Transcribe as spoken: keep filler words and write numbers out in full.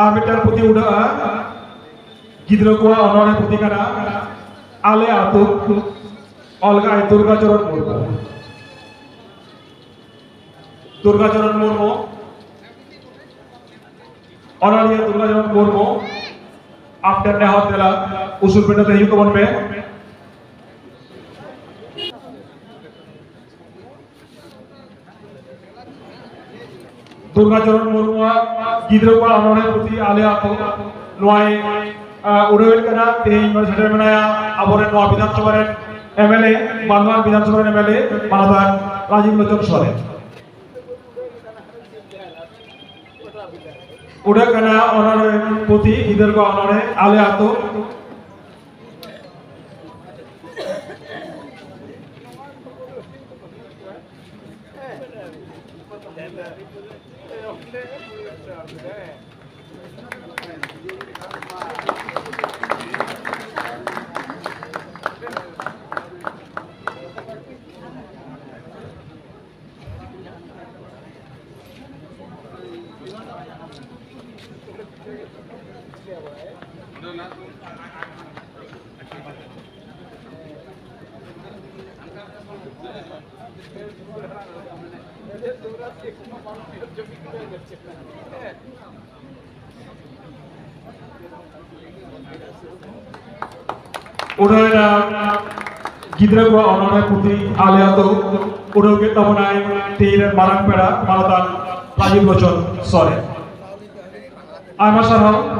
ᱟᱨ ᱢᱤᱫᱴᱟᱝ ᱯᱩᱛᱷᱤ ᱩᱰᱟᱹᱜᱼᱟ, ᱜᱤᱫᱽᱨᱟᱹ ᱠᱚᱣᱟᱜ ᱚᱱᱚᱬᱦᱮ ᱯᱩᱛᱷᱤ ᱠᱟᱱᱟ ᱟᱞᱮ ᱟᱹᱛᱩ, ᱚᱞ ᱠᱟᱜᱼᱟᱭ ᱫᱩᱨᱜᱟ ᱪᱚᱨᱚᱱ ᱢᱩᱨᱢᱩ᱾ ᱫᱩᱨᱜᱟ ᱪᱚᱨᱚᱱ ᱢᱩᱨᱢᱩ, ᱚᱱᱚᱬᱦᱤᱭᱟᱹ ᱫᱩᱨᱜᱟ ᱪᱚᱨᱚᱱ ᱢᱩᱨᱢᱩ, ᱟᱢ ᱴᱷᱮᱱ ᱱᱮᱦᱚᱨ ᱫᱮᱞᱟ, ᱩᱥᱩᱞ ᱯᱤᱸᱰᱟᱹ ᱛᱮ ᱦᱤᱡᱩᱜ ᱛᱟᱵᱚᱱ ᱯᱮ᱾ ᱫᱩᱨᱜᱟ ᱪᱚᱨᱚᱱ ᱢᱩᱨᱢᱩᱣᱟᱜ ᱜᱤᱫᱽᱨᱟᱹ ᱠᱚᱣᱟᱜ ᱚᱱᱚᱬᱦᱮ ᱯᱩᱛᱷᱤ ᱟᱞᱮ ᱟᱛᱳ, ᱱᱚᱣᱟᱭ, ᱟ, ᱩᱰᱟᱹᱣᱮᱫ ᱠᱟᱱᱟ᱾ ᱛᱮᱦᱮᱧ ᱱᱚᱰᱮ ᱥᱮᱴᱮᱨ ᱢᱮᱱᱟᱭᱟ ᱟᱵᱚᱨᱮᱱ ᱱᱚᱣᱟ ᱵᱤᱫᱷᱟᱱ ᱥᱚᱵᱷᱟ ᱨᱮᱱ ᱮᱢ ᱮᱞ ᱮ, ᱵᱟᱸᱫᱷᱣᱟᱱ ᱵᱤᱫᱷᱟᱱ ᱥᱚᱵᱷᱟ ᱨᱮᱱ ᱮᱢ ᱮᱞ ᱮ ᱢᱟᱱᱚᱛᱟᱱ ᱨᱟᱡᱤᱵ ᱞᱳᱪᱚᱱ ᱥᱚᱨᱮᱱ᱾ ᱩᱰᱟᱹᱜ ᱠᱟᱱᱟ ᱚᱱᱚᱬᱦᱮ ᱯᱩᱛᱷᱤ, ᱜᱤᱫᱽᱨᱟᱹ ᱠᱚᱣᱟᱜ ᱚᱱᱚᱬᱦᱮ ᱟᱞᱮ ᱟᱛᱳ᱾ ᱩᱰᱷᱟᱹᱣᱮᱱᱟ ᱜᱤᱫᱽᱨᱟᱹ ᱠᱚᱣᱟᱜ ᱚᱱᱚᱬᱦᱮ ᱯᱩᱛᱷᱤ ᱟᱞᱮ ᱟᱛᱳ᱾ ᱩᱰᱷᱟᱹᱣ ᱠᱮᱫ ᱛᱟᱵᱚᱱᱟᱭ ᱛᱮᱦᱮᱧ ᱨᱮᱱ ᱢᱟᱨᱟᱝ ᱯᱮᱲᱟ ᱢᱟᱱᱚᱛᱟᱱ ᱨᱟᱡᱤᱵ ᱞᱳᱪᱚᱱ ᱥᱚᱨᱮᱱ᱾ ᱟᱭᱢᱟ ᱥᱟᱨᱦᱟᱣ᱾